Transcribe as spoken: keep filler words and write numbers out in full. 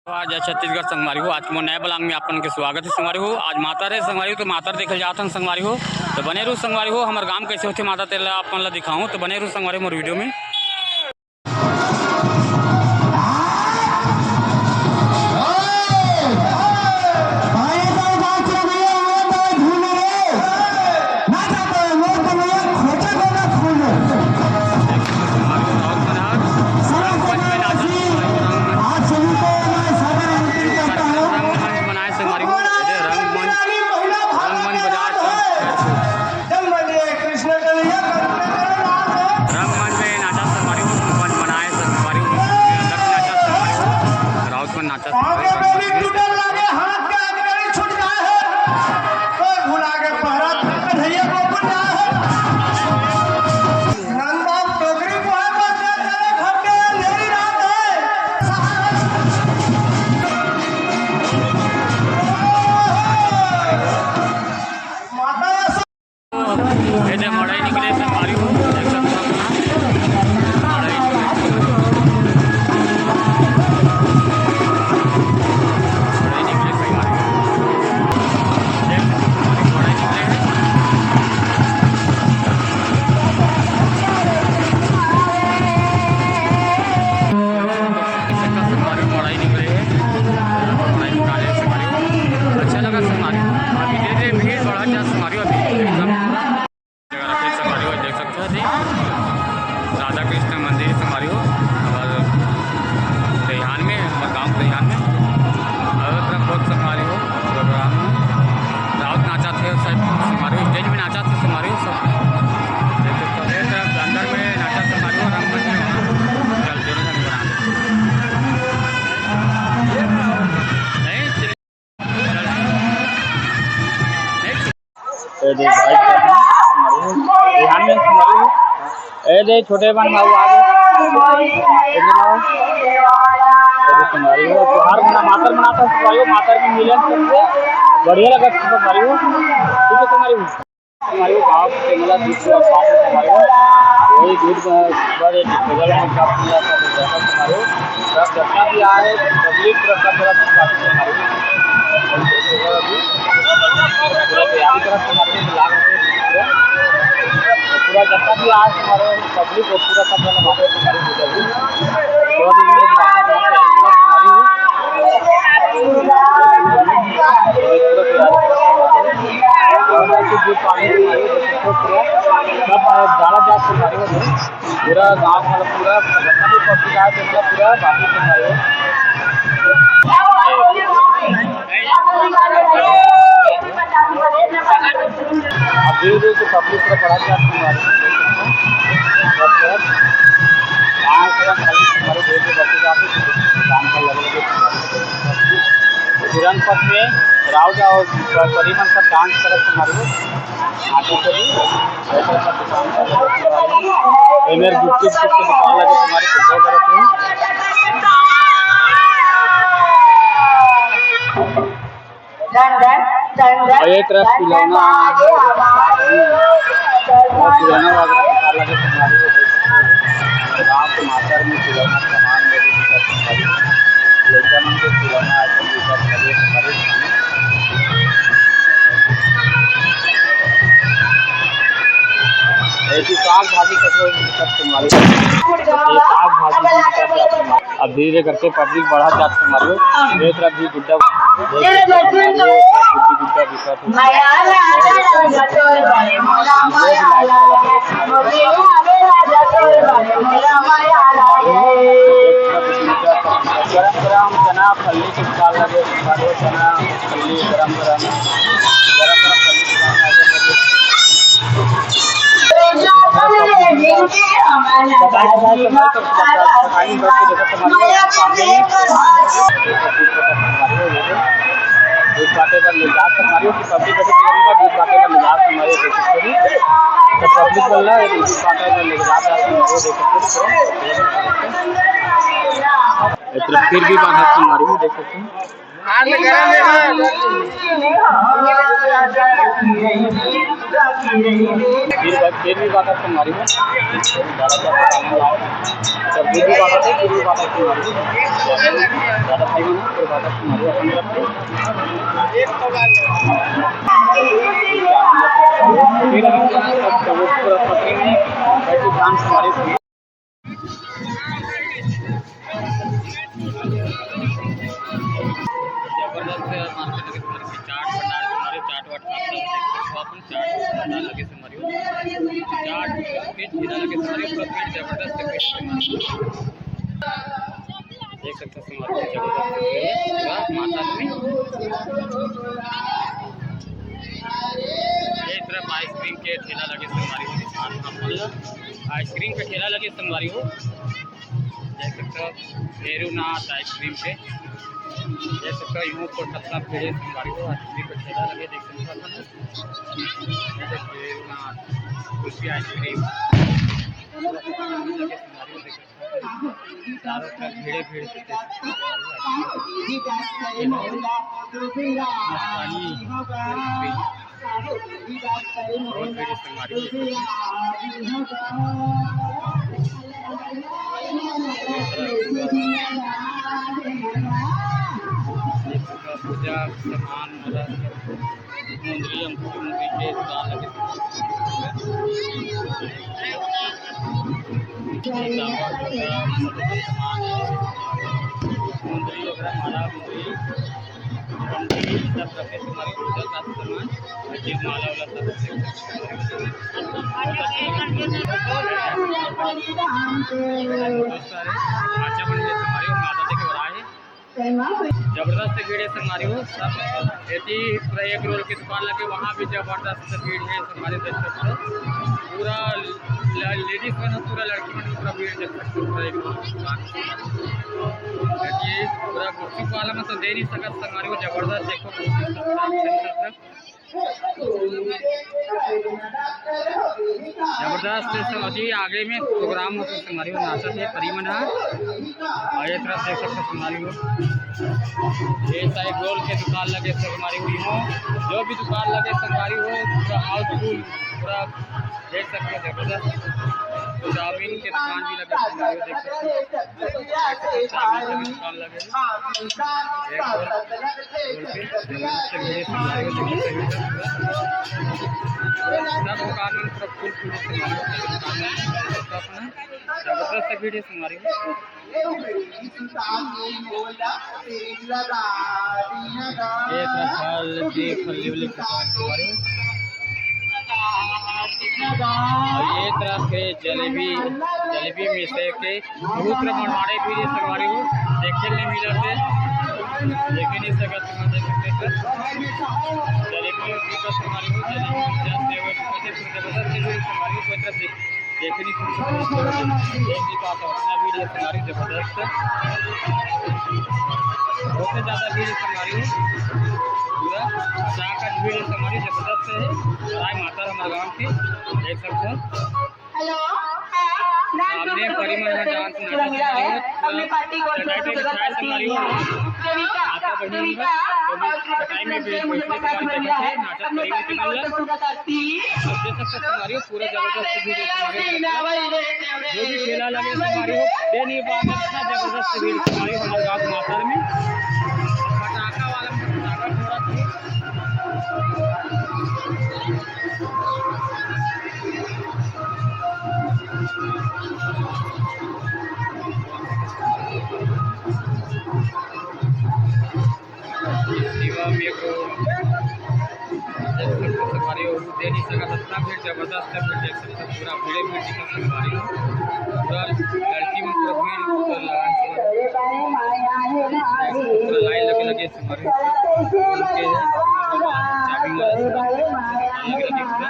जय छत्तीसगढ़ संगवारी हो, आज के मोर नया vlog में आप मन के स्वागत हे संगवारी हो। आज मातर हे संगवारी हो, तो मातर देखे जात हन संगवारी हो। तो बने रहू संगवारी हो, हमर गांव कैसे होथे मातर तेला आप मन ला दिखाहूं। तो बने रहू संगवारी हो मोर video में। आप सभी को मैं सादर आमंत्रित करता हूँ। रंगमंच बनाए संगवारी हो, ये रंगमंच, रंगमंच बजाए। रंगमंच में नाचा संगवारी हो, रंगमंच बनाए संगवारी हो, नाचा संगवारी हो, राउत मन नाचा संगवारी हो। ये दे मड़ई निकले संगवारी हो, देख सकत हव। मड़ई निकले। मड़ई निकले संगवारी हो। देख सकत हव, मड़ई निकले हे। देख सकत हव, मड़ई निकले हे। मड़ई निकाले संगवारी हो। अच्छा लगा संगवारी हो। अभी धीरे-धीरे भीड़ बढ़त जात संगवारी हो। अभी एकदम जगह रखे संगवारी हो, देख सकत हव, राधा कृष्ण मंदिर संगवारी हो, हमर दइहान में, हमर गांव के दइहान में, अलग तरह बहुत संगवारी हो, program राउत नाचत हे, सब संगवारी हो, stage में नाचत हे संगवारी हो, सब देख सकत हव, एक तरफ अंदर में नाचत संगवारी हो, रंगमंच में वहाँ चल, दोनों जन बना दे। नहीं, ए दे भाई, ध्यान में सुन रहे हो। ए दे छोटे बन बाबू आ गए। ए दे सुन रहे हो, त्योहार मना, मातर मनाता है, मातर में मिलन सबसे बढ़िया लगा, सुन रहे हो। ठीक है, तुम्हारी हमारे गांव के मेला दूध पूरा साफ है हमारे। वही दूध में बड़े डिस्पोजल में सब पूरा सब रखा हमारे। सब जितना भी आए, पब्लिक पूरा सब तरफ से स्वागत है हमारे। पूरा तैयारी तरफ हमारे लाग रहे हैं। पूरा जितना भी आए हमारे पब्लिक, वो पूरा सब जगह हमारे हमारे पूजा भी। पूरा दिन में बाकी तरफ से हमारी पूरा दूध पानी हमारे सब डाला जा सकता है। पूरा गांव वाला पूरा जितना भी पब्लिक आए, तो पूरा बाकी से हमारे अब धीरे धीरे से पब्लिक पूरा बढ़ा के आपको मालूम है। गाँव पूरा खाली हमारे धीरे धीरे बढ़ते जाते हैं, काम का लगे लगे। तुरंत पथ में राउत और परिमल सब डांस करत हमारे आगे से भी। एमेर गुपचुप, गुपचुप के दुकान लगे तुम्हारे, कुछ करत हैं। और ये तरफ खिलौना, खिलौना वगैरह दुकान लगे तुम्हारे, गाँव के मातर में खिलौना सामान लगे तुम्हारे, लड़का मन के खिलौना आइटम भी सब लगे तुम्हारे। ऐसी साग भाजी कचौड़ी सब तुम्हारे, ये साग भाजी भी सब तुम्हारे। अब धीरे करके पब्लिक बढ़त जात संगवारी हो। ये तरफ भी गुड्डा, गुड्डी गुड्डा दिखत हे। गरम गरम चना फल्ली के दुकान लगे, चना फल्ली गरम गरम, गरम गरम फल्ली के दुकान लगे। दूध बाटे बर ले जात हमारे, पब्लिक बाटे बर ले जात हमारे, तो पब्लिक वाला दूध बाटे बर ले जात हमारे, देख सकते हो। इधर फिर भी बांधत हमारे, देख सकते हो। फिर, फिर भी बात आपको मारी है। सब फिर भी बात है, फिर भी बात आपको मारी है। ज़्यादा खाइए ना। फिर हम पूरा पत्नी में बैठी डांस हमारे जबरदस्त मार्केट के तरफ से चाट भंडार से हमारे चाट वाट खाते हैं, देखो अपन चाट भंडार लगे से हमारी चाट के ठेला लगे से हमारी पूरा भीड़ जबरदस्त है। देख सकते हैं हमारे जबरदस्त भीड़ है पूरा माता में। ये तरफ आइसक्रीम के ठेला लगे से हमारी दुकान पर आइसक्रीम के ठेला लगे संगवारी हो, देख सकते हो भैरूनाथ आइसक्रीम के, देख सकते हो यूं ऊपर कितना भीड़ है संगवारी हो। आइसक्रीम के ठेला लगे देख सकते हो, ये भैरूनाथ कुल्फी आइसक्रीम लगे संगवारी हो, देख सकते हो चारों तरफ भीड़े भीड़ से देख सकते हो। मस्तानी बहुत भीड़ संगवारी हो। पूजा सामान मुंदरी, अंकुरी मुंदरी के दुकान लगे। मुंदरी वगैरह माला मुंदरी सब रखे तुम्हारे पूजा का सामान, ये माला वाला सब रखे। बहुत सारे ढांचा बन गए तुम्हारे और माता जी के बड़ा है। जबरदस्त भीड़ है संगवारी हो। सब एती पूरा एग रोल के दुकान लगे, वहाँ भी जबरदस्त भीड़ है संगवारी, देख सकते हो। पूरा ल-, लेडीज मन, पूरा लड़की मन, पूरा भीड़ देख सकते हो, पूरा एग रोल के दुकान। ये पूरा गुपचुप वाला में तो दे नहीं सकत संगवारी हो, जबरदस्त देखो गुपचुप सब साफ सेंटर सब। जबरदस्त है संगवारी, आगे में प्रोग्राम होता है संगवारी हो, नाचत है परी मन ह। और ये तरफ देख सकते हो संगवारी हो, ये साइड रोल के दुकान लगे संगवारी हो, जो भी दुकान लगे संगवारी हो, पूरा हाउसफुल, पूरा देख सकते हो जबरदस्त। चाउमीन के दुकान भी लगे संगवारी हो, देख सकते हो चाउमीन के दुकान लगे। सब दुकान में पूरा फूल फूल से जबरदस्त भीड़ है संगवारी हो। ये रहा फल, ये फल, ये वाले दुकान संगवारी हो। और ये तरफ है जलेबी, जलेबी में से के बहुत तरह मनमाड़े भी ये संगवारी हो, देखे नहीं मिलत हे, देखे नहीं सकत, तुम देख सकते हो। जलेबी और भी संगवारी हो, जलेबी जैसे हुए, जबरदस्त चीज है संगवारी हो, कोई तरह देख, देखे नहीं सकते। एक ही बात है, इतना भीड़ है संगवारी, जबरदस्त है, बहुत ही ज़्यादा भीड़ है संगवारी हो, पूरा चाक भीड़ है संगवारी, जबरदस्त है। राय माता हमारे गांव की, देख सकते हो। हेलो, सामने परिमल में डांस नाटक चल रहा है। हमने पार्टी को चटाई पे बिछाए संगवारी हो। माता बहन का, तो भी चटाई में बैठ के संगवारी देखत हे, नाटक परिमल के संग। अब देख सकते हो संगवारी हो, पूरा जबरदस्त भीड़ है संगवारी हो। जो भी ठेला लगे संगवारी हो, दे नहीं पाए, इतना जबरदस्त भीड़ संगवारी हो हमारे गांव माता में। पटाखा वाला में पटाखा फोड़ा था। शिवम एक संगवारी हो, दे नहीं सकत, इतना भीड़, जबरदस्त भीड़, देख सकते हो, पूरा भीड़े भीड़ दिखत संगवारी हो। पूरा लड़की में पूरा भीड़, पूरा लाइन से, पूरा लाइन लगे लगे संगवारी हो। उनके चाबी वाला लगे लगे पूरा।